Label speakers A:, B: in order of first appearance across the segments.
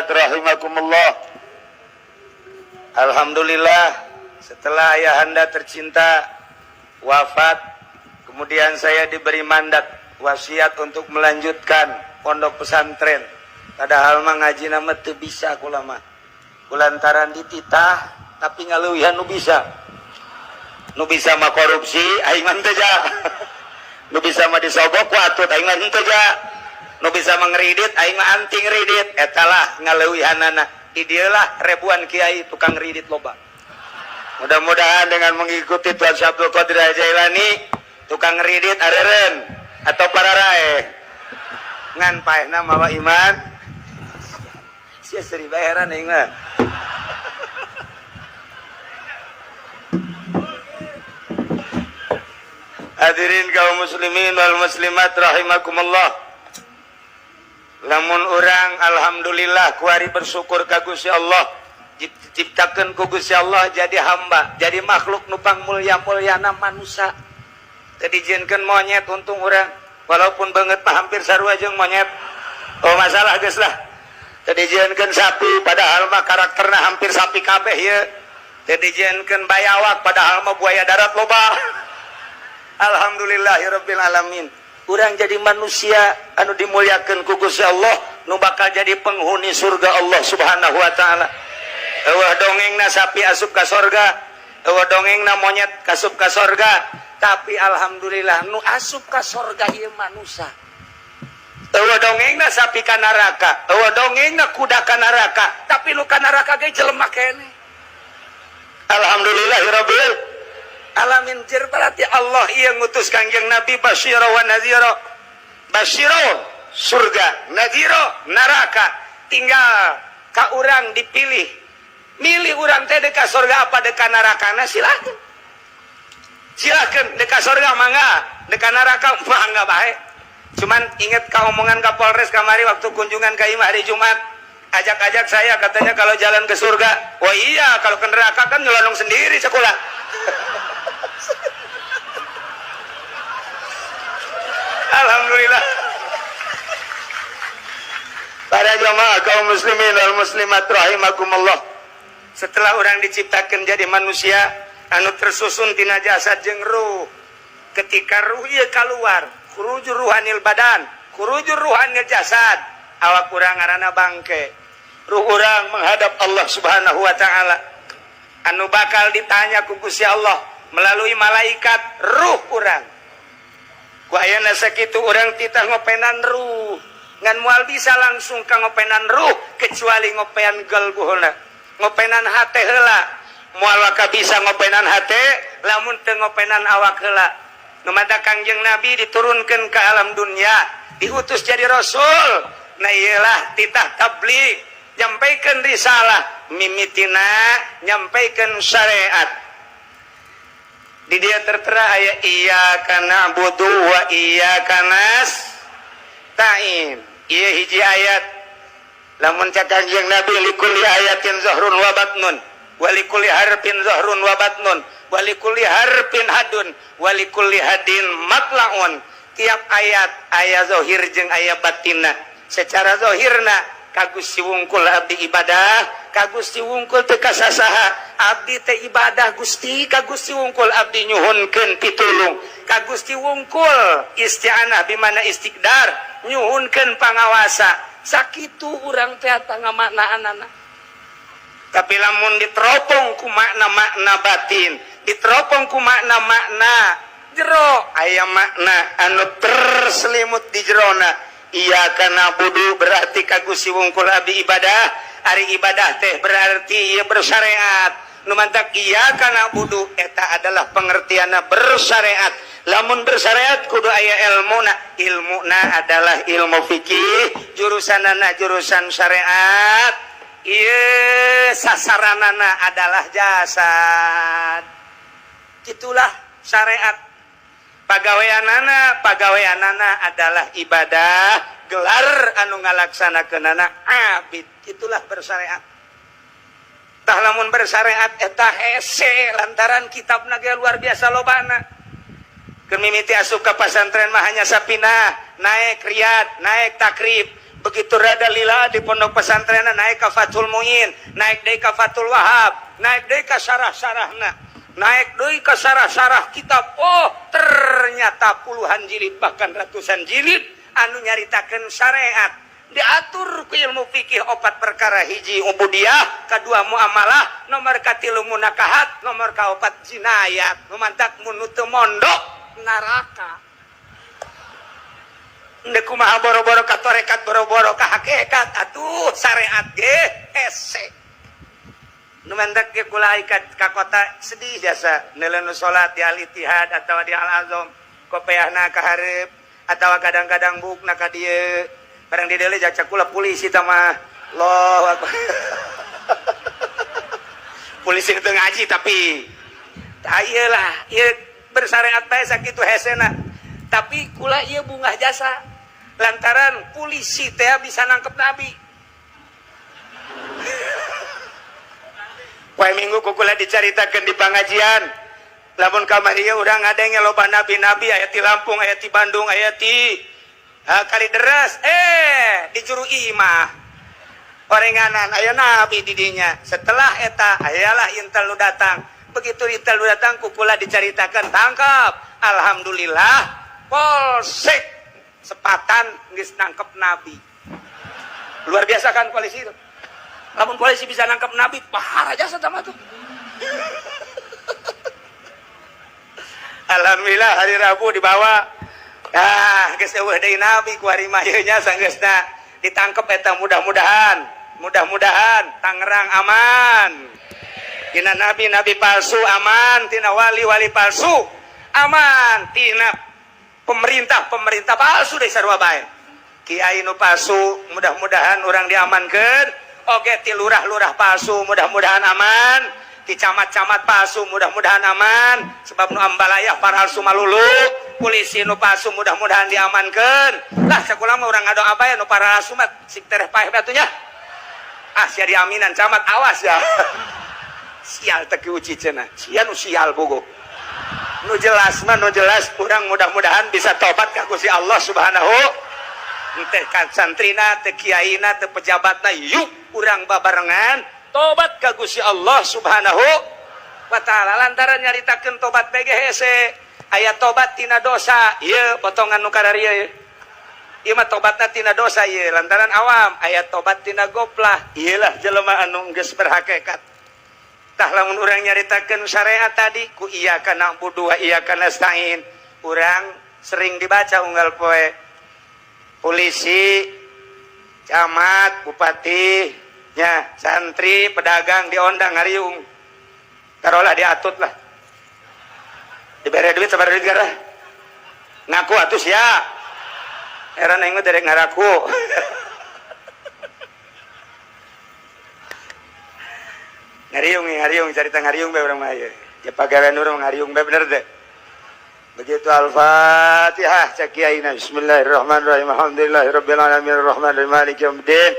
A: muslimat rahimakumullah. Alhamdulillah, setelah ayahanda tercinta wafat, kemudian saya diberi mandat wasiat untuk melanjutkan pondok pesantren. Padahal mah ngaji nama teu bisa kula mah. Kulantaran dititah, tapi ngaleuwihan nu bisa. Nu bisa mah korupsi, aing mah teu ja. Nu bisa mah disogok ku atut, aing mah henteu ja. Nu bisa mah ngeridit, aing mah anti ngeridit. Eta lah ngaleuwihanana. Di dieu lah ribuan kiai tukang ridit loba. Mudah-mudahan dengan mengikuti Tuan Syekh Abdul Qadir Jailani, tukang ridit areren atau pararae. Ngan paehna mawa iman. Sia seri bayaran aing mah. Hadirin kaum muslimin wal muslimat rahimakumullah. Lamun urang alhamdulillah kuari bersyukur ka Gusti Allah, diciptakeun ku Gusti Allah jadi hamba, jadi makhluk nu pangmulia-mulyana manusia. Teu dijieunkeun monyet untung urang, walaupun beungeut mah hampir sarua jeung monyet. Oh masalah geus lah. Teu dijieunkeun sapi padahal mah karakterna hampir sapi kabeh ieu. Teu dijieunkeun bayawak padahal mah buaya darat loba. Alhamdulillahirabbil alamin. Urang jadi manusia anu dimuliakeun ku Gusti Allah, nu bakal jadi penghuni surga Allah Subhanahu wa taala. Eueuh dongengna sapi asup ka sorga, eueuh dongengna monyet asup ka sorga, tapi alhamdulillah nu asup ka sorga ieu manusia. Eueuh dongengna sapi ka neraka, eueuh dongengna kuda ka neraka, tapi nu ka neraka ge jelema keneh. Alhamdulillahirabbil alamin. Jer berarti Allah ieu ngutus Kangjeng Nabi basyira wa nadhira. Basyira surga, nadhira neraka. Tinggal ka urang dipilih. Milih urang teh deka surga apa deka nerakana, silakan. Silakan deka surga mangga, deka neraka mangga bae. Cuman inget ka omongan Kapolres kamari waktu kunjungan ka imah hari Jumat. Ajak-ajak saya katanya kalau jalan ke surga. Wah iya, kalau ke neraka kan nyelonong sendiri sekolah. Alhamdulillah. Para jamaah kaum muslimin wal muslimat rahimakumullah. Setelah orang diciptakan jadi manusia anu tersusun tina jasad jeung ruh. Ketika ruh ieu keluar, khurujur ruhanil badan, khurujur ruhanil jasad, awak urang ngaranna bangke. Ruh urang menghadap Allah Subhanahu wa taala. Anu bakal ditanya ku Gusti Allah melalui malaikat ruh urang. Ku ayana sakitu urang titah ngopenan ruh. Ngan moal bisa langsung ka ngopenan ruh kecuali ngopean galbu heula. Ngopenan hate heula. Moal waka bisa ngopenan hate lamun teu ngopenan awak heula. Nu matak Kangjeng Nabi diturunkeun ke alam dunia, diutus jadi rasul. Nah iyalah titah tabligh, nyampaikan risalah, mimitina nyampaikan syariat. Di dia tertera ayat iyyaka na'budu wa iyyaka nasta'in. Ieu hiji ayat. Lamun cak Kangjeng Nabi likulli ayatin zahrun wa batnun, wa likulli harfin zahrun wa batnun, wa likulli harfin hadun, wa likulli hadin matlaun. Tiap ayat aya zahir jeung aya batinna. Secara zahirna ka Gusti wungkul abdi ibadah, ka Gusti wungkul teu kasasaha, abdi teh ibadah Gusti, ka Gusti wungkul abdi nyuhunkeun pitulung, ka Gusti wungkul isti'anah bimana istiqdar, nyuhunkeun pangawasa. Sakitu urang teh ngamaknaanana. Tapi lamun diteropong ku makna-makna batin, diteropong ku makna-makna jero, aya makna anu terselimut di jerona. Iyyaka na'budu berarti ka Gusti wungkul abdi ibadah, ari ibadah teh berarti ieu bersyariat. Nu mantak iyyaka na'budu eta adalah pengertianna bersyariat. Lamun bersyariat kudu aya ilmuna. Ilmuna adalah ilmu fikih, jurusanana jurusan syariat. Ieu sasaranana adalah jasad. Itulah syariat. Pagaweanana, pagaweanana adalah ibadah, gelar anu ngalaksanakeunana abid. Itulah bersyariat. Tah lamun bersyariat eta hese lantaran kitabna ge luar biasa lobana. Keur mimiti asup ka pasantren mah hanya sapina, naik riyad, naik takrib. Begitu rada lila di pondok pesantren naik ka Fathul Muin, naik deui ka Fathul Wahab, naik deui ka syarah-syarahna, naik deui ka syarah-syarah kitab. Oh, ternyata puluhan jilid bahkan ratusan jilid anu nyaritakeun syariat. Diatur ku ilmu fikih opat perkara, hiji ubudiyah, kadua muamalah, nomor katilu munakahat, nomor kaopat jinayat. Nu mantak mun teu mondok neraka. Ndek kumaha boro-boro ka tarekat, boro-boro ka hakikat, atuh syariat ge hese. Nu mantak ge kula ka kota sedih jasa neuleun nu salat di Al Ittihad atawa di Al Azam, kopeahna ka hareup atawa kadang-kadang bukna ka dieu. Barang di deuleu jacak kula polisi tah mah. Allahu Akbar. Polisi itu ngaji tapi tah ieu lah, ieu bersyariat bae sakitu hesena. Tapi kula ieu bungah jasa lantaran polisi teh bisa nangkep nabi. Poe Minggu ku kula dicaritakeun di pengajian. Lamun kamari ieu urang ngadenge loba nabi-nabi aya ti Lampung, aya ti Bandung, aya ti kali deras, di juru imah orenganan aya nabi di dinya. Setelah eta ayalah intel nu datang. Begitu intel nu datang kukula dicaritakan tangkap. Alhamdulillah polsek Sepatan geus nangkep nabi. Luar biasa kan polisi itu. Lamun polisi bisa nangkep nabi, pahara jasa sama tuh. Alhamdulillah hari Rabu dibawa. Ah, geus eueuh deui nabi ku hari mah ieu nya sanggeusna ditangkep eta. Mudah-mudahan, mudah-mudahan Tangerang aman. Tina nabi-nabi palsu aman, tina wali-wali palsu aman, tina pemerintah-pemerintah palsu deui sarua bae. Kiai nu palsu mudah-mudahan urang diamankeun, oge ti lurah-lurah palsu mudah-mudahan aman, ti camat-camat palsu mudah-mudahan aman, sebab nu ambalayah palsu malulu. Polisi nu palsu mudah-mudahan diamankeun. Lah sakulah mah urang ngadoa bae nu palsu mah sik tereh paeh batunya. Ah sia diaminan camat awas ya. Sial teh uci cenah. Sia nu sial bogo. Nu jelas mah nu jelas urang mudah-mudahan bisa tobat ka Gusti Allah Subhanahu. Teh kan santrina, teh kiaina, teh pejabatna, yuk urang babarengan tobat ka Gusti Allah Subhanahu wa taala. Lantaran nyaritakeun tobat BGHC aya tobat tina dosa, ieu potongan nu kararieu ieu. Ieu mah tobatna tina dosa ieu lantaran awam, aya tobat tina goplah. Ieu lah jelema anu geus berhakikat. Tah lamun urang nyaritakeun syariat tadi ku iyyaka na'budu wa iyyaka nasta'in, urang sering dibaca unggal poe. Polisi, camat, bupati, nya santri, pedagang diondang ngariung. Taruhlah diatut lah. Dibere duit sabaraha duit garah. Ngaku atuh sia. Heran aing mah derek ngaraku. Ngariung, ngariung carita ngariung bae urang mah ieu. Ya pagawean urang ngariung bae bener teh. Begitu Al-Fatihah cak kiaina bismillahirrahmanirrahim alhamdulillahirabbil alamin arrahmanirrahim maliki yaumiddin.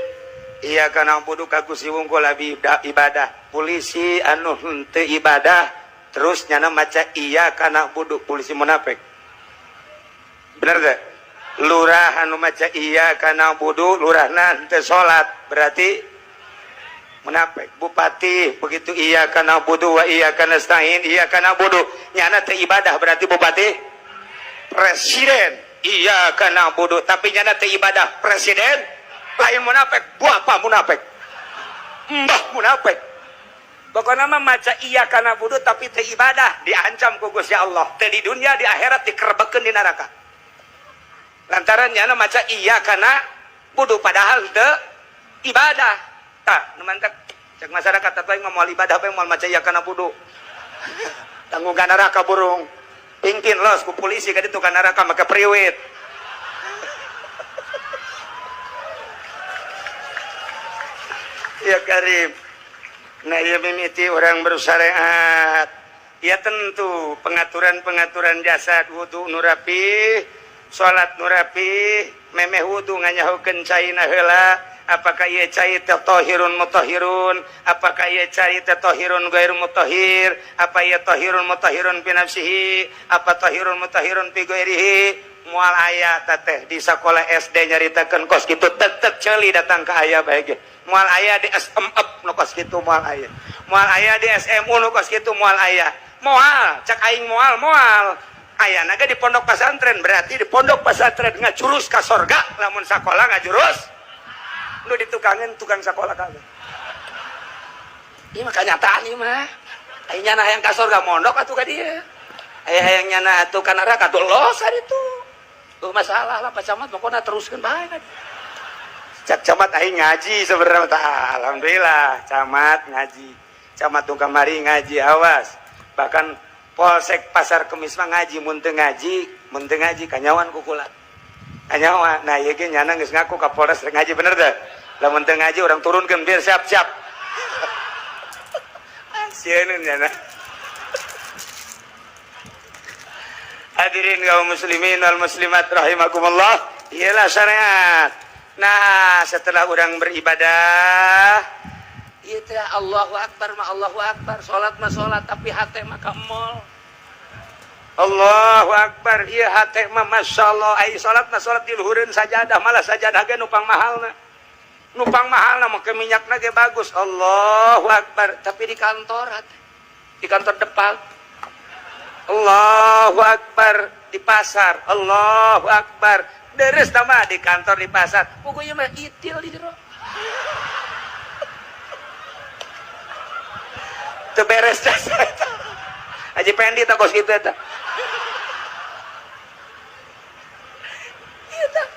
A: Iyyaka na'budu ka Gusti wungkul abi ibadah. Polisi anu henteu ibadah terus nyana maca iyyaka na'budu, polisi munafik. Bener teh? Lurah anu maca iyyaka na'budu, lurahna henteu salat, berarti munafik. Bupati begitu iyyaka na'budu wa iyyaka nasta'in, iyyaka na'budu, nyana teu ibadah berarti bupati. Presiden iyyaka na'budu tapi nyana teu ibadah, presiden lain munafik, bapak munafik, mbah munafik. Pokoknya mah maca iyyaka na'budu tapi teu ibadah diancam ku Gusti Allah, teu di dunia di akhirat dikerebekeun di neraka. Lantaran nyana maca iyyaka na'budu padahal teu ibadah. Tah nu mantak cek masyarakat atuh aing mah moal ibadah bae moal maca iyyaka na'budu. Tanggung ka neraka burung. Pingpin los ku polisi ka ditu ka neraka make priwit. Ya Karim. Nah ieu mimiti orang bersyariat. Ya tentu pengaturan-pengaturan jasad, wudu nu rapi, salat nu rapi, memeh wudu nganyahokeun caina heula, apakah ieu cai teh tahirun mutahhirun, apakah ieu cai teh tahirun ghairu mutahhir, apa ieu tahirun mutahhirun fi nafsihi, apa tahirun mutahhirun fi ghairihi. Moal aya teteh di sekolah SD nyaritakeun kos kitu, tek-tek ceuli datang ke aya bae ge. Moal aya di SMF nu kos kitu, moal aya. Moal aya di SMU nu kos kitu, moal aya. Moal, cak aing moal, moal. Aya naga di pondok pesantren, berarti di pondok pesantren ngajurus ka sorga, lamun sakola ngajurus nu ditukangan tukang sakola kabeh. Ieu mah kenyataan ieu mah. Aya nyana hayang ka sorga mondok atuh ka dieu. Aya hayang nyana atuh ka neraka atuh los itu. Tuh masalah lah Pak Camat, pokoknya teruskeun bae kan. Cak camat aing ngaji sebenarnya tah, alhamdulillah camat ngaji. Camat tuh kamari ngaji, awas. Bahkan Polsek Pasar Kemis mah ngaji, mun teu ngaji, mun teu ngaji kanyawan kukula. Kanyawan. Nah, ieu ge nyana geus ngaku ka Polres rek ngaji, bener teu? Lamun teu ngaji urang turunkeun biar siap-siap. Sieun nyana. Hadirin kaum muslimin wal muslimat rahimakumullah, iyalah syariat. Nah, setelah orang beribadah, ieu teh Allahu akbar mah Allahu akbar, salat mah salat, tapi hate mah ka mall. Allahu akbar, ieu hate mah masyaallah, ai salat mah salat di luhureun sajadah, malah sajadah ge nupang mahalna. Nupang mahalna make minyakna ge bagus. Allahu akbar, tapi di kantor hate. Di kantor depan. Allahu akbar, di pasar, Allahu akbar, deres tambah di kantor, di pasar, pokoknya mah itil di jero. Teu beres jasa eta. Haji Pendi teh kos kitu eta. Ieu teh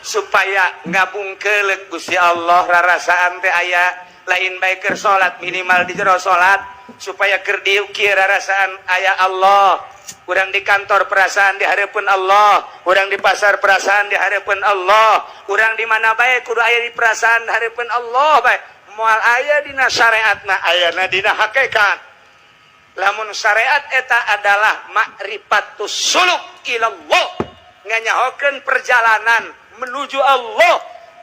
A: supaya ngabungkeuleuk Gusti Allah rarasaan teh aya lain bae keur salat, minimal di jero salat supaya keur diukir rarasaan aya Allah. Urang di kantor perasaan di hareupeun Allah, urang di pasar perasaan di hareupeun Allah, urang di mana bae kudu aya di perasaan di hareupeun Allah bae. Moal aya dina syariatna, ayana dina hakikat. Lamun syariat eta adalah ma'rifatus suluk ilallah, nganyahokeun perjalanan menuju Allah.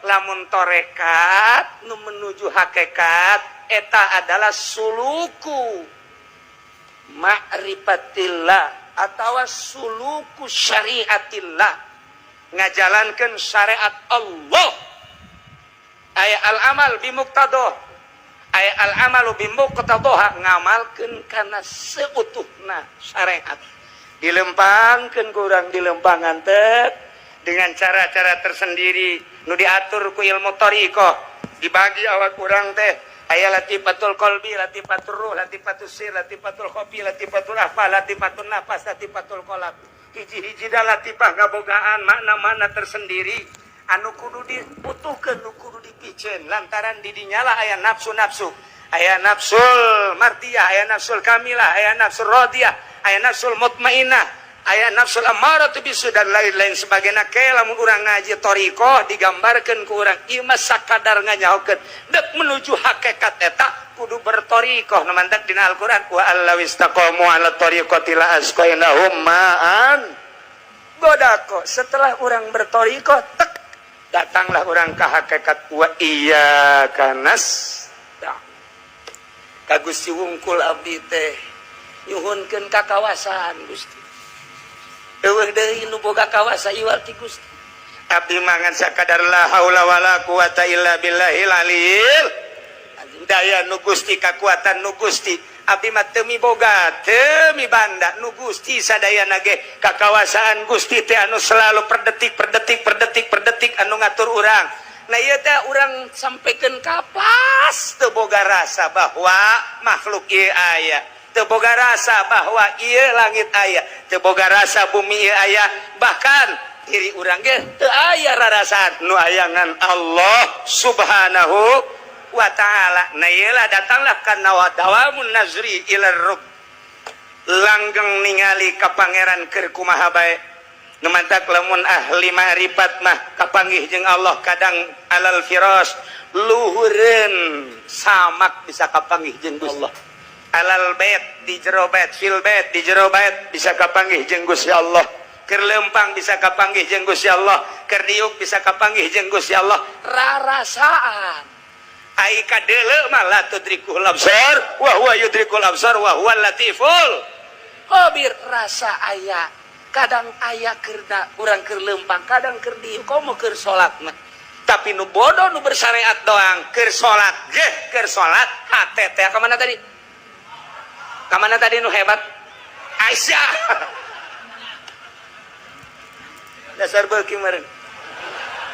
A: Lamun torekat nu menuju hakikat eta adalah suluku ma'rifatillah atau suluku syariatillah, ngajalankeun syariat Allah. Aya al-amal bimuqtadah, aya al-amalu bimuqtadaha, ngamalkeun kana seutuhna syariat, dilempangkeun kurang dilempangan teh dengan cara-cara tersendiri nu diatur ku ilmu thariqah. Dibagi awak urang teh aya latifatul qalbi, latifatul ruh, latifatul sir, latifatul khafi, latifatul afa, latifatul nafas, latifatul qalb. Hiji-hiji da latifah ngabogaan makna-makna tersendiri anu kudu dibutuhkeun, nu kudu dipiceun, lantaran di dinyala aya nafsu-nafsu, aya nafsul mardiyah, aya nafsul kamilah, aya nafsul radiyah, aya nafsul mutmainah, aya nafsul amaratu bisu dan lain-lain sebagainya. Ke lamun urang ngaji thariqah digambarkeun ku urang ieu mah sakadar nganyahokeun dek menuju hakikat eta kudu berthariqah. Nu mantak dina Al-Qur'an wa allaw istaqamu ala thariqati la asqainahum ma'an godako. Setelah urang berthariqah tek datanglah urang ka hakikat wa iyyaka nasta'in. Ka Gusti wungkul abdi teh nyuhunkeun ka kawasan Gusti. Eueuh deui nu boga kawasa iwal ti Gusti. Abdi mangan sakadar la haula wala quwata illa billahil aliyil. Daya nu Gusti, kakuatan nu Gusti. Abdi mah teu miboga, teu mibanda, nu Gusti sadayana ge kakawasaan Gusti teh anu selalu per detik per detik per detik per detik anu ngatur urang. Nah ieu teh urang sampaikan kapas teu boga rasa bahwa makhluk ieu aya, teu boga rasa bahwa ieu langit aya, teu boga rasa bumi ieu aya, bahkan diri urang ge teu aya rarasaan, nu ayangan Allah Subhanahu wa ta'ala. Nah iyalah datanglah karena dawamun nazri ila rabb, langgeng ningali ka pangeran keur kumaha bae. Nu mantak lamun ahli ma'rifat mah kapanggih jeung Allah kadang alal firas, luhureun samak bisa kapanggih jeung Gusti Allah. Alal bait, di jero bait, fil bait, di jero bait bisa kapanggih jeung Gusti Allah. Keur leumpang bisa kapanggih jeung Gusti Allah, keur diuk bisa kapanggih jeung Gusti Allah. Rarasaan ai kadeuleu mah la tudrikul absar wa huwa yudrikul absar wa huwal latiful khabir. Rasa aya Kadang aya kerda urang keur lempang, kadang keur diuk, komo keur salat mah. Tapi nu bodoh nu bersyariat doang, keur salat ge, keur salat hate teh ka mana tadi? Ka mana tadi nu hebat? Aisyah. Dasar beuki meureun.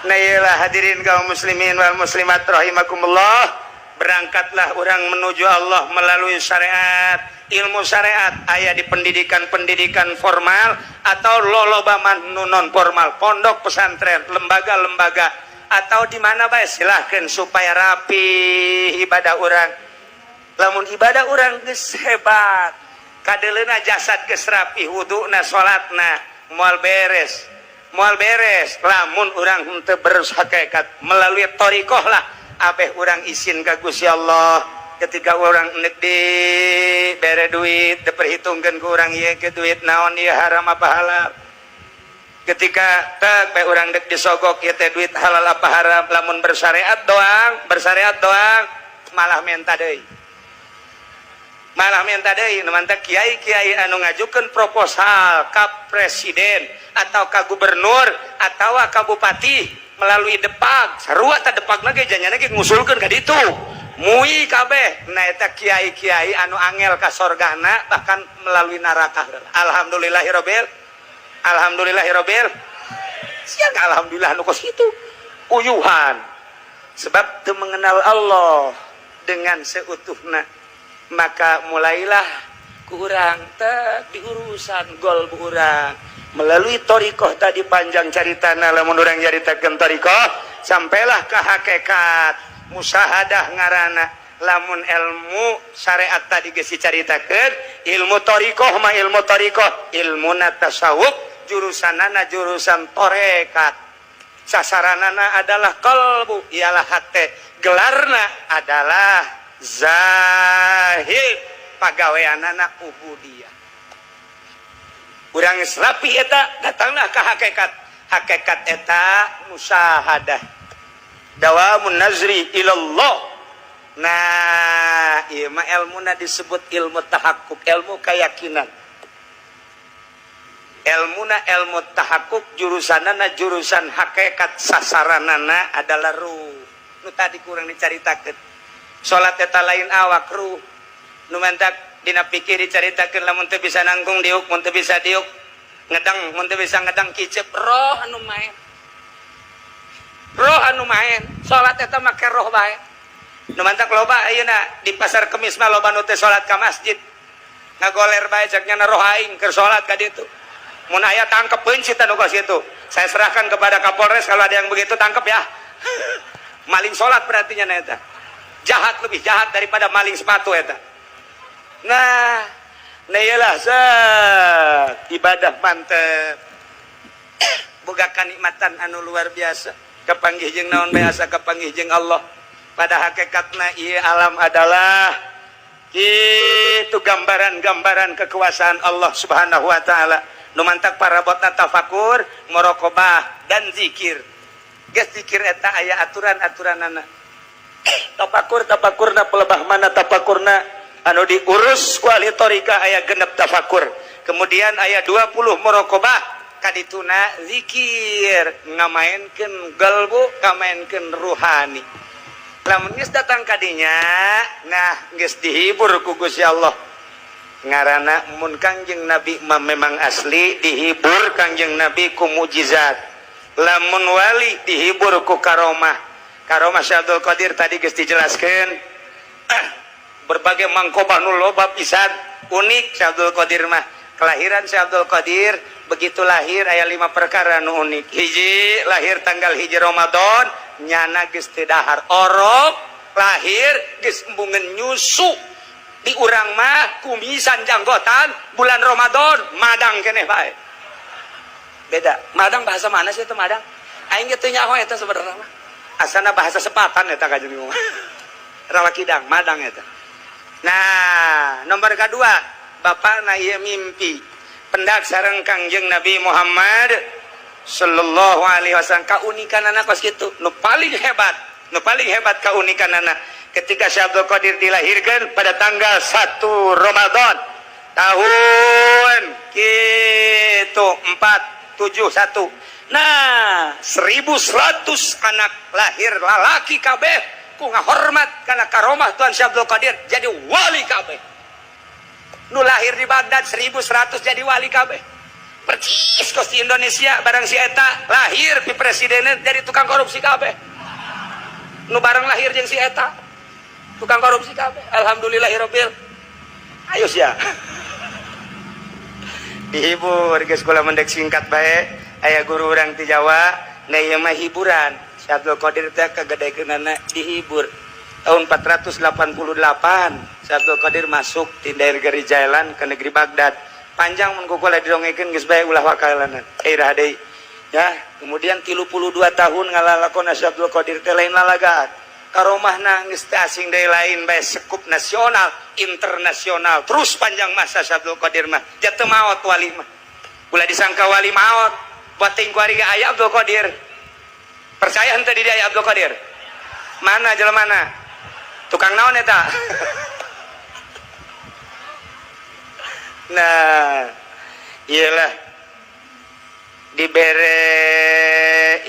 A: Nah iyalah, hadirin kaum muslimin wal muslimat rahimakumullah, berangkatlah orang menuju Allah melalui syariat. Ilmu syariat aya di pendidikan-pendidikan formal atau loloba nu non formal, pondok pesantren, lembaga-lembaga, atau di mana bae silahkan, supaya rapi ibadah orang. Lamun ibadah orang geus hebat, kadeleuna jasad geus rapi, wuduna, salatna, moal beres, moal beres lamun urang henteu berhakikat. Melalui thoriqoh lah abeh urang isin ka Gusti Allah. Ketika orang nek di bere duit, diperhitungkan ku urang, ieu ke duit naon ieu, haram apa halal? Ketika tek bae urang dek disogok, ieu teh duit halal apa haram? Lamun bersyariat doang, bersyariat doang, malah menta deui, malah minta deui. Nu mantak kiai-kiai anu ngajukeun proposal ka presiden atau ka gubernur atau ka bupati melalui Depag, sarua ta Depag ge janyana ge ngusulkeun ka ditu, mui kabeh. Nah, eta kiai-kiai anu angel ka sorgana, bahkan melalui neraka. Alhamdulillahirabbil, alhamdulillahirabbil. Siang alhamdulillah nu kos kitu uyuhan, sebab teu mengenal Allah dengan seutuhna. Maka mulailah kurang tek diurusan gol urang melalui thoriqoh tadi. Panjang caritana lamun urang nyaritakeun thoriqoh. Sampailah ke hakikat musyahadah ngarana. Lamun ilmu syariat tadi geus dicaritakeun, ilmu thoriqoh mah, ilmu thoriqoh ilmu tasawuf, jurusanana jurusan torekat, sasaranana adalah kalbu, ialah hate, gelarna adalah zahid, pagaweanana ubudiyah. Urang geus rapi eta, datanglah ke hakikat. Hakikat eta musyahadah, dawamun nazri ilallah. Nah, ieu mah ilmuna disebut ilmu tahakkuk, ilmu keyakinan. Ilmuna ilmu tahakkuk, jurusanana jurusan hakikat, sasaranana adalah ruh. Nu tadi kurang dicaritakeun, salat eta lain awak, ruh. Nu mantak dina pikir dicaritakeun, lamun teu bisa nanggung diuk, mun teu bisa diuk ngedang, mun teu bisa ngedang kicep. Roh anu main, roh anu main. Salat eta make roh bae. Nu mantak loba ayeuna di pasar Kemis mah, loba nu teu salat ka masjid, ngagoler bae, cek nya roh aing keur salat ka ditu. Mun aya tangkep peuncit anu kos kitu. Saya serahkan kepada Kapolres, kalau ada yang begitu tangkep ya. Maling salat berarti nya eta jahat, lebih jahat daripada maling sepatu eta. Nah, nah iyalah, set ibadah mantep, boga kanikmatan anu luar biasa, kapanggih jeung naon biasa, kapanggih jeung Allah. Pada hakikatna ieu alam adalah itu gambaran-gambaran kekuasaan Allah Subhanahu wa taala. Nu mantak parabotna tafakur, muraqabah, dan zikir. Geus zikir eta aya aturan-aturanana. Tafakur, tafakurna pelebah mana tafakurna anu diurus ku ahli thoriqah, aya 6 tafakur, kemudian aya 20 muraqabah, kadituna zikir, ngamaenkeun galbu, ngamaenkeun ruhani. Lamun geus datang kadinya, nah, geus dihibur ku Gusti Allah. Ngarana mun Kangjeng Nabi mah memang asli dihibur Kangjeng Nabi ku mukjizat, lamun wali dihibur ku karomah. Karomah Syekh Abdul Qadir tadi geus dijelaskeun, berbagai mangkobah nu loba pisan. Unik Syekh Abdul Qadir mah. Kelahiran Syekh Abdul Qadir, begitu lahir aya lima perkara nu unik. Hiji, lahir tanggal 1 Ramadan, nyana geus teu dahar, orok lahir geus embungeun nyusu. Di urang mah kumisan, janggotan, bulan Ramadan madang keneh bae. Beda. Madang bahasa mana sih itu madang? Aing ge teu nyaho eta sebenarnya mah. Asana bahasa sepatan eta ka jeung mah. Rawa kidang madang eta. Nah, nomor kedua, bapakna ieu mimpi pendak sareng Kangjeng Nabi Muhammad sallallahu alaihi wasallam. Kaunikanana kos kitu. Nu paling hebat, nu paling hebat kaunikanana ketika Syekh Abdul Qadir dilahirkan pada tanggal 1 Ramadan. Tahun gitu 471. Nah, 1100 anak lahir lalaki kabeh ku ngahormat kana karomah Tuan Syekh Abdul Qadir jadi wali kabeh. Nu lahir di Baghdad 1100 jadi wali kabeh. Percis kos di Indonesia, barang si eta lahir pi presidennya jadi tukang korupsi kabeh. Nu barang lahir jeung si eta tukang korupsi kabeh. Alhamdulillahirabbil. Ayo sia. Dihibur geus, kula mendek singkat bae. Aya guru urang ti Jawa, nah ieu mah hiburan. Syekh Abdul Qadir teh kagedekeunana dihibur. Tahun 488 Syekh Abdul Qadir masuk di negeri Jailan ke negeri Baghdad. Panjang mun ku kula didongekeun, geus bae ulah wakalanan. Iraha deui ya. Kemudian 32 tahun ngalalakon Syekh Abdul Qadir teh lain lalagaan. Karomahna geus teu asing deui, lain bae sekup nasional, internasional. Terus panjang masa Syekh Abdul Qadir mah jatuh maot. Wali mah ulah disangka wali maot. Bating ku ari aya Abdul Qadir. Percaya henteu di dia aya Abdul Qadir? Mana jelema mana tukang naon eta? Nah, iyalah dibere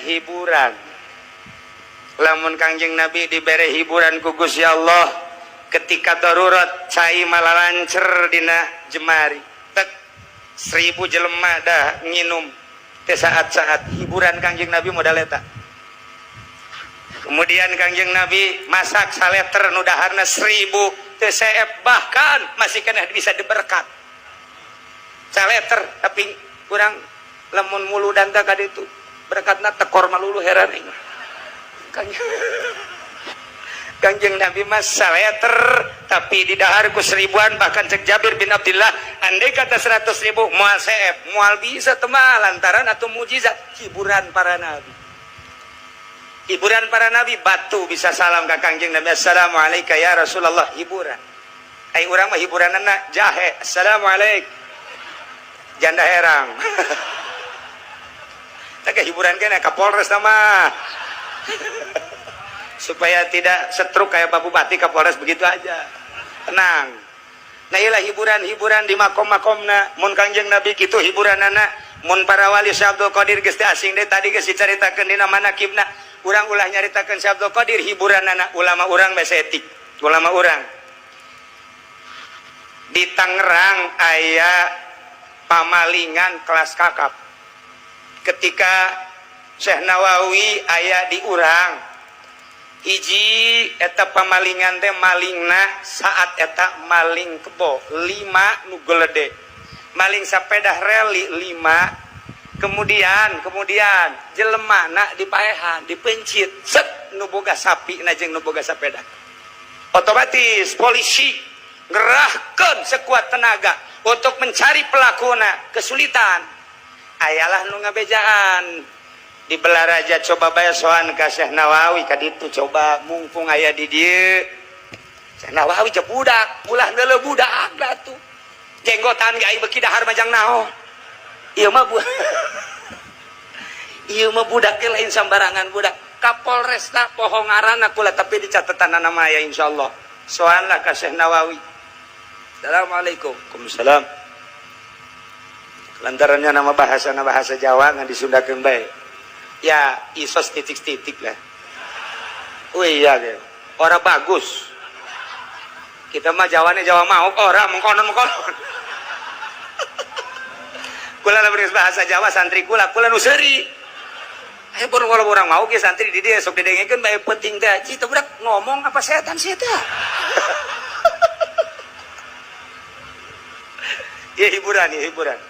A: hiburan. Lamun Kangjeng Nabi dibere hiburan ku Gusti Allah ketika darurat, cai malah lancer dina jemari tek, 1000 jelema dah nginum teh. Saat-saat hiburan Kangjeng Nabi modal eta. Kemudian Kangjeng Nabi masak saleter nu daharna 1000 teu seep, bahkan masih kena bisa diberkat saleter. Tapi kurang lamun muludan teh kaditu berkatna tekor malulu, heran aing. Kangjeng Nabi mah saleter tapi didahar ku seribuan. Bahkan cek Jabir bin Abdullah, andai kata 100.000 moal seep, moal bisa temah, lantaran atau mujizat hiburan para nabi. Hiburan para nabi, batu bisa salam ke Kangjeng Nabi, "Assalamualaikum ya Rasulullah." Hiburan. Ai urang mah hiburanna jahe, "Assalamualaikum," janda herang. Tak hiburan kan ka Polres sama supaya tidak setruk kayak Pak Bupati, Kapolres begitu aja tenang. Nah, iyalah hiburan-hiburan di makom-makomna. Mun Kangjeng Nabi kitu hiburanana, mun para wali Syekh Abdul Qadir geus teu asing deui, tadi geus dicaritakeun dina manakibna. Urang ulah nyaritakeun Syekh Abdul Qadir hiburanana. Ulama urang basa etik, ulama urang di Tangerang aya pamalingan kelas kakap. Ketika Syekh Nawawi aya di urang hiji, eta pamalingan teh malingna saat eta maling kebo lima nu gelede, maling sepeda reli lima. Kemudian kemudian jelema na dipaehan, dipencit set, nu boga sapi na jeung nu boga sepeda. Otomatis polisi ngerahkan sekuat tenaga untuk mencari pelakuna, kesulitan. Ayalah nu ngabejaan di Balaraja, coba bae soan ka Syekh Nawawi ka ditu, coba mumpung aya di dieu Syekh Nawawi. Cek budak, ulah neuleuh budak atuh, jenggotan ge ai beuki dahar majang naon. Ieu mah bu, ieu mah budak ge lain sambarangan budak. Kapolresta poho ngaranna kula, tapi di catatan nama aya insyaallah. Soan lah ka Syekh Nawawi. "Assalamualaikum." "Waalaikumsalam." Lantarannya nama bahasa bahasa Jawa ngan disundakeun bae ya, isos titik-titik lah. Oh iya gitu. Orang bagus. Kita mah Jawane Jawa mau orang mengkonon mengkonon. Kula lamun bahasa Jawa santri kula, kula nu seuri. Ayo baru kalau orang mau ke santri di dia sok didengekeun bae penting teh. Cita budak ngomong apa setan sih teh. Ya hiburan, ya hiburan.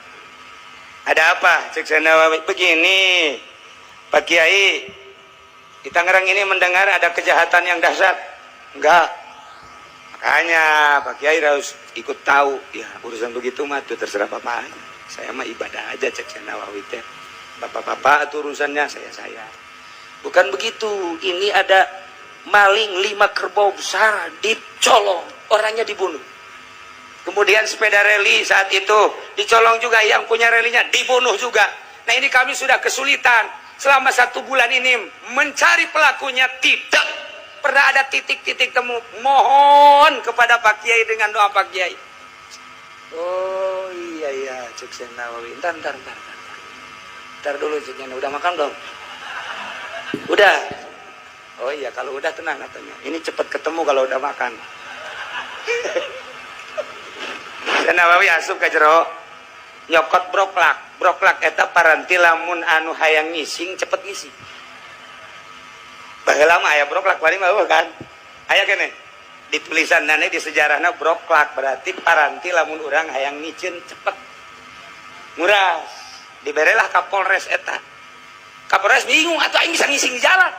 A: "Ada apa?" Cek Nawawi. "Begini, Pak Kiai, di Tangerang ini mendengar ada kejahatan yang dahsyat." "Enggak." "Makanya Pak Kiai harus ikut tahu." "Ya urusan begitu mah tuh terserah Bapak. Saya mah ibadah aja," cek Nawawi teh. "Bapak-bapak itu urusannya, saya. Bukan begitu. Ini ada maling lima kerbau besar dicolong, orangnya dibunuh. Kemudian sepeda reli saat itu dicolong juga, yang punya relinya dibunuh juga. Nah, ini kami sudah kesulitan selama satu bulan ini mencari pelakunya, tidak pernah ada titik-titik temu. Mohon kepada Pak Kiai dengan doa Pak Kiai." Oh iya iya, cek Syekh Nawawi. Ntar ntar ntar ntar. Ntar dulu ceknya, udah makan belum? Udah. Oh iya, kalau udah tenang katanya. Ini cepet ketemu kalau udah makan. Syekh Nawawi asup ka jero. Nyokot broklak. Broklak eta paranti lamun anu hayang ngising cepet ngising. Baheula mah aya broklak paling mah kan. Aya keneh. Di tulisanna di sejarahna broklak berarti paranti lamun urang hayang nyicen cepet. Nguras. Diberelah ka Polres eta. Kapolres bingung atuh aing bisa ngising di jalan.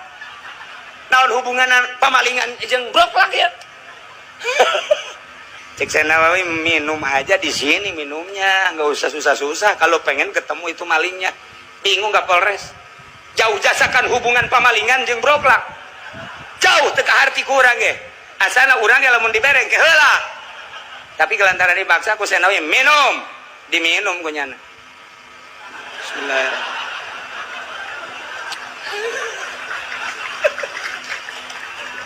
A: Naon hubungan pamalingan jeung broklak ya? Cek Syekh Nawawi, minum aja di sini minumnya, nggak usah susah-susah. Kalau pengen ketemu itu malingnya, bingung gak Polres? Jauh jasakan hubungan pamalingan jeung broklak. Jauh teu kaharti ku urang ge. Asana urang ge lamun dibereng ke heula. Tapi kelantaran dipaksa ku Syekh Nawawi minum, diminum ku nyana. Bismillahirrahmanirrahim.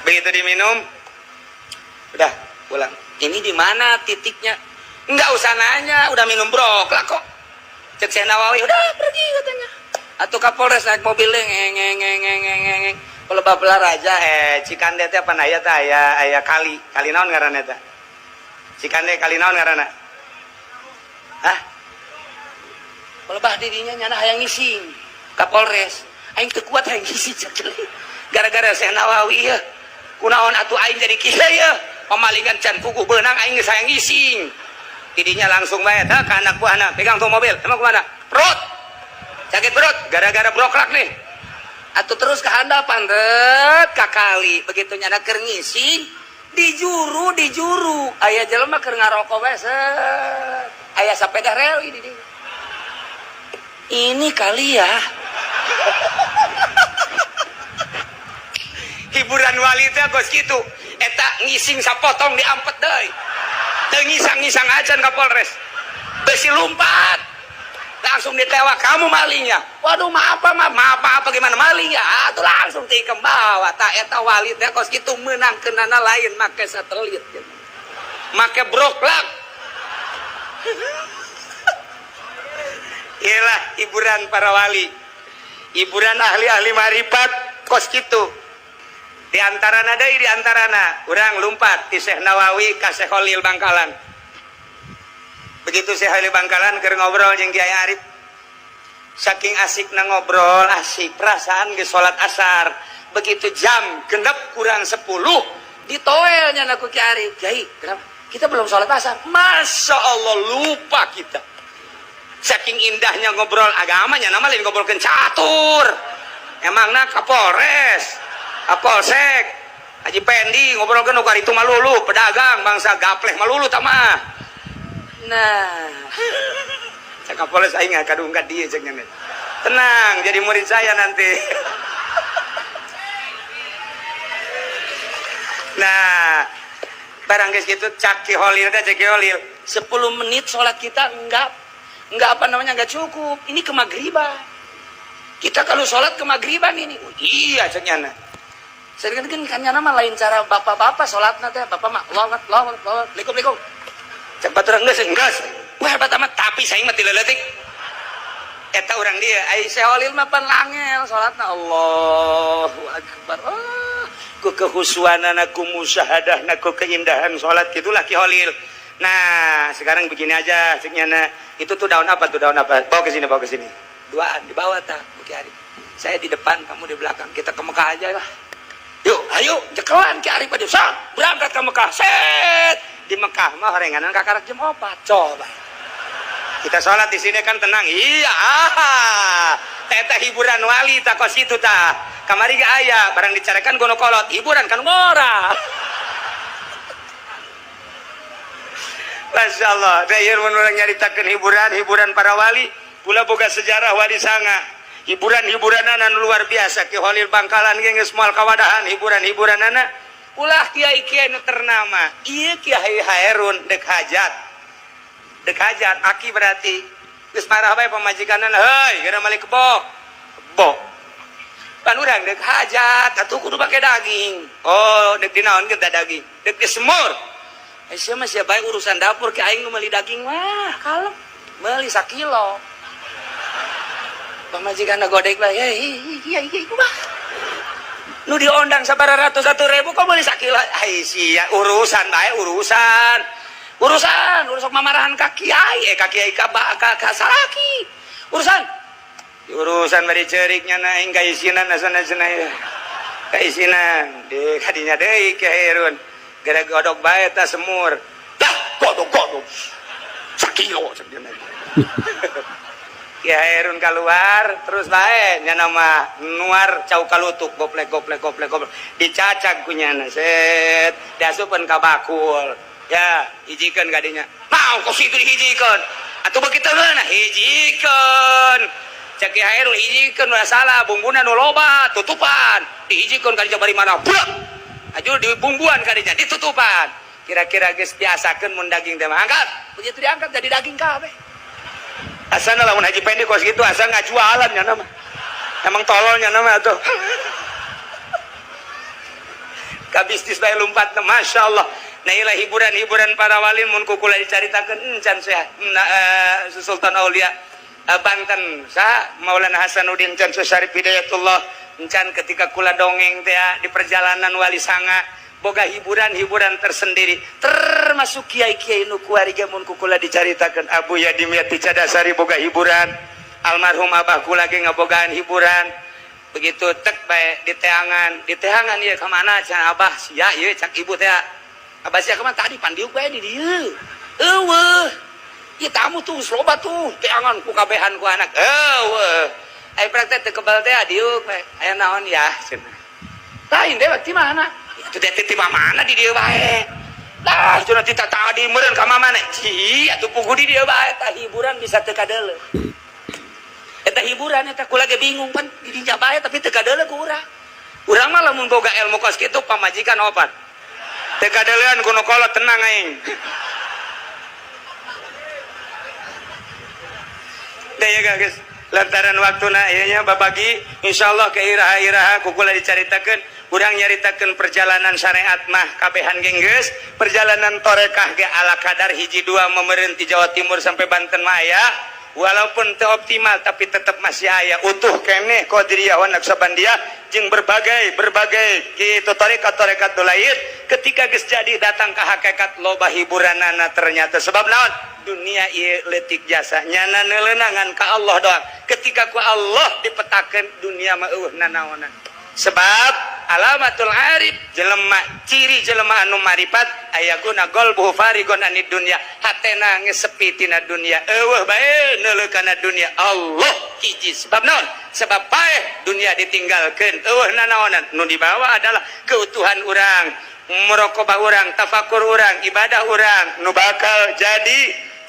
A: Begitu diminum, udah pulang. Ini di mana titiknya? Nggak usah nanya, udah minum broklak kok. Cek Syekh Nawawi, udah pergi katanya. Atau Kapolres naik mobilnya ngeng ngeng ngeng ngeng ngeng ngeng. Kalau bapelah raja Cikande teh apa aya teh aya aya kali, kali naon ngaranna teh? Cikande kali naon ngaranna? Hah? Kalau bah dirinya nyana hayang ngising. Kapolres, aing teu kuat hayang ngising cek. Gara-gara Syekh Nawawi ya. Kunaon atuh aing jadi kieu ya? Pemalingan can puguh beunang aing geus hayang ngising. Tidinya langsung bae tah ka anak buahna, pegang tuh mobil. Emang kemana? Perut. Sakit perut gara-gara broklak nih. Atau terus ke handapan ret ka kali. Begitu nyana keur ngising dijuru dijuru aya jelema keur ngarokok bae set. Aya sapeda rel di dieu. Ini kali ya. Hiburan wali teh geus kitu. Eta ngising sapotong diampet deui. Teu ngisang-ngisang acan ka Polres. Besi lompat. Langsung ditewak, kamu malingnya. Waduh, maaf maaf maaf maaf bagaimana malingnya? Atuh langsung tikem bawa. Ta eta wali teh kos kitu meunang keunana lain make satelit. Make broklak. Iyalah hiburan para wali. Hiburan ahli-ahli marifat kos kitu. Di antarana deui di antarana urang lumpat ti Syekh Nawawi ka Syekh Khalil Bangkalan. Begitu Syekh Khalil Bangkalan keur ngobrol jeung Kiai Arif. Saking asikna ngobrol, asik perasaan geus salat asar. Begitu jam genep kurang 10 ditoelnya ku Kiai Arif. Kiai, kenapa? Kita belum salat asar. Masya Allah, lupa kita. Saking indahnya ngobrol agamanya, nama lain ngobrolkeun catur. Emangna Kapolres, Kapolsek, Haji Pendi ngobrolkeun nu karitu malulu, pedagang bangsa gapleh malulu tah mah. Nah, cek Kapolres aing kadung ka dieu cek nya. Tenang, jadi murid saya nanti. Nah, barang geus kitu cak Ki Holil teh cek Ki Holil, 10 menit sholat kita enggak apa namanya enggak cukup. Ini ke maghriban. Kita kalau sholat ke maghriban ini. Oh, iya cek nyana. Saya kan kan nyana mah lain cara bapak-bapak sholatna teh, bapak mah Allah Allah Allah, likum likum. Cek batur geus geus. Wah hebat amat, tapi saya mah ti leutik. Eta urang dia, ai Syekh Holil mah pan langel salatna Allahu akbar. Oh, ku kehusuanana ku musyahadahna ku keindahan salat gitulah Ki Holil. Nah, sekarang begini aja cek nyana. Itu tuh daun apa tuh daun apa? Bawa ke sini, bawa ke sini. Duaan dibawa tah ku Ki Arif. Saya di depan, kamu di belakang. Kita ke Mekah aja lah. Yuk, ayo, jekelan Ki Arif aja. Sok, berangkat ke Mekah. Set. Di Mekah mah horenganan kakarak jam 4. Coba. Kita sholat di sini kan tenang. Iya, ah. Teta hiburan wali tak kos itu ta. Kamari ge aya, barang dicarekan gono kolot, hiburan kan ngora. Masya Allah, da ieu mun urang nyaritakeun hiburan, hiburan para wali, pula boga sejarah wali sanga. Hiburan-hiburanana nu luar biasa. Ki Holil Bangkalan ge geus moal kawadahan hiburan-hiburanana. Ulah kiai-kiai nu ternama. Ieu Kiai Haerun dek hajat. Dek hajat aki berarti geus marah bae pamajikanana, heuy geura malik kebo. Kebo. Pan urang dek hajat atuh kudu make daging. Oh, dek dinaon ge daging? Dek disemur. Sia mah sia bae urusan dapur ke aing nu meuli daging mah kalem. Meuli sakilo. Pamajikan godek lah, ya iya iya kumaha. Nu diondang sabaraha ratus 1.000 kok meuli sakilo. Ai sia urusan bae urusan. Urusan, urusan mamarahan ka kiai, ka kiai ka ka salaki. Urusan. Urusan bari ceurik nya aing kaisinan asana cenah ya. Kaisinan di kadinya deui Ki Hairun. Gara godok bae ta semur. Dah godok-godok. Sakilo cek dia. Ki Hairun keluar terus bae nya nama nuar cau kalutuk goplek goplek goplek goplek dicacag ku nyana set diasupkeun ka bakul ya hijikeun kadinya mau kok situ dihijikeun atuh begitu geuna hijikeun cek Ki Hairun hijikeun ulah salah bumbuna nu loba tutupan dihijikeun kadinya bari mana blek aju dibumbuan kadinya ditutupan kira-kira geus biasakeun mun daging teh mah angkat begitu diangkat jadi daging kabeh. Asana lamun Haji Pendi kos gitu asa ngajualan nya nama. Emang tololnya nama atuh. Ka bisnis bae lumpat Masya Allah. Nah ilah hiburan-hiburan para wali mun ku kula dicaritakeun encan saya Sultan Aulia Banten sa Maulana Hasanuddin can Syarif Hidayatullah encan ketika kula dongeng teh di perjalanan Wali Sanga boga hiburan-hiburan tersendiri termasuk kiai-kiai nu kuari ge mun ku kula dicaritakeun Abu Yadimiyati Cadasari boga hiburan almarhum abah kula ge ngabogaan hiburan begitu tek bae di teangan ieu ka mana cenah abah sia ieu cak ibu teh abah sia ka mana tadi pandiuk bae di dieu eueuh ieu tamu tuh loba tuh teangan ku kabehan ku anak eueuh aya praktek teu kebal teh diuk bae aya naon ya cenah lain dewek ti mana itu teh ti mana di dieu bae lah cenah ti tadi meureun ka mamana ci atuh pugu di dieu bae tah hiburan bisa teu kadeuleu eta hiburan eta kula ge bingung pan di dinya bae tapi teu kadeuleu ku urang. Urang mah lamun boga ilmu kos kitu pamajikan opat teu kadeuleuan ku nu kolot tenang aing. Deh ya guys, lantaran waktuna ieu nya babagi insyaallah ke iraha-iraha ku kula dicaritakeun urang nyaritakeun perjalanan syariat mah kabehan genggeus perjalanan torekah ge ala kadar hiji dua meumeureun ti Jawa Timur sampai Banten mah aya walaupun teu optimal tapi tetap masih aya utuh keneh Qadiriyah wa Naqsyabandiyah jeung berbagai kitu tarekat-tarekat nu lain ketika geus jadi datang ka hakikat loba hiburanana ternyata sebab naon dunia ieu leutik jasa nyana neuleunangan ka Allah doang ketika ku Allah dipetakeun dunia mah eueuh nanaonan sebab alamatul arif jelema ciri jelema anu marifat aya guna qalbuhu farigon anid dunya hatena geus sepi tina dunia eueuh bae neuleuh kana dunia Allah hiji sebab naon sebab paeh dunia ditinggalkeun eueuh nanaonan nu dibawa adalah keutuhan urang muraqabah urang tafakur urang ibadah urang nu bakal jadi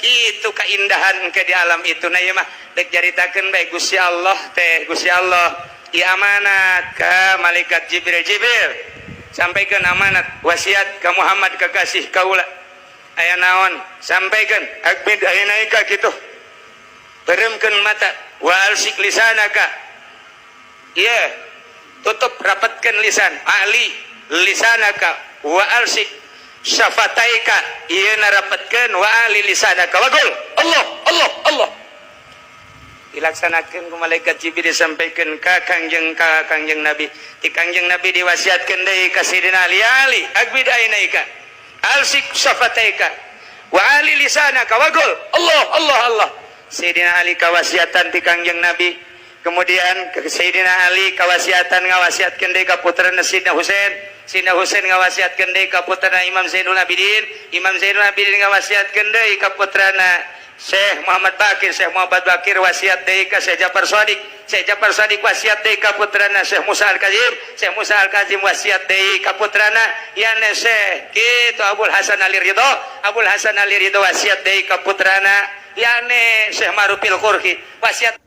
A: kitu keindahan ke di alam itu. Nah ieu mah dek caritakeun bae Gusti Allah teh Gusti Allah i amanat ka malaikat Jibril. Jibril sampaikan amanat wasiat ka Muhammad kekasih kaula aya naon sampaikan agbid aya naika kitu beremkeun mata wa alsik lisanaka ieu tutup rapatkeun lisan ali lisanaka wa alsik syafataika ieu narapatkeun wa ali lisanaka wa qul Allah Allah Allah dilaksanakeun ku malaikat Jibril disampaikan ka Kangjeng Nabi. Ti Kangjeng Nabi diwasiatkeun deui ka Sidina Ali, Ali agbid ainaika alsik syafataika wa ali lisanaka wa qul Allah Allah Allah. Sidina Ali kawasiatan ti Kangjeng Nabi. Kemudian ke Sayyidina Ali kawasiatan ngawasiatkeun deui ka putrana Sidina Husain. Sidina Husain ngawasiatkeun deui ka putrana Imam Zainul Abidin. Imam Zainul Abidin ngawasiatkeun deui ka putrana Syekh Muhammad Bakir. Syekh Muhammad Bakir wasiat deui ka Syekh Jafar Shadiq. Syekh Jafar Shadiq wasiat deui ka putrana Syekh Musa Al-Kazim. Syekh Musa Al-Kazim wasiat deui ka putrana yani Syekh kitu Abul Hasan Ali Ridho. Abul Hasan Ali Ridho wasiat deui ka putrana yani Syekh Marufil Qurhi. Wasiat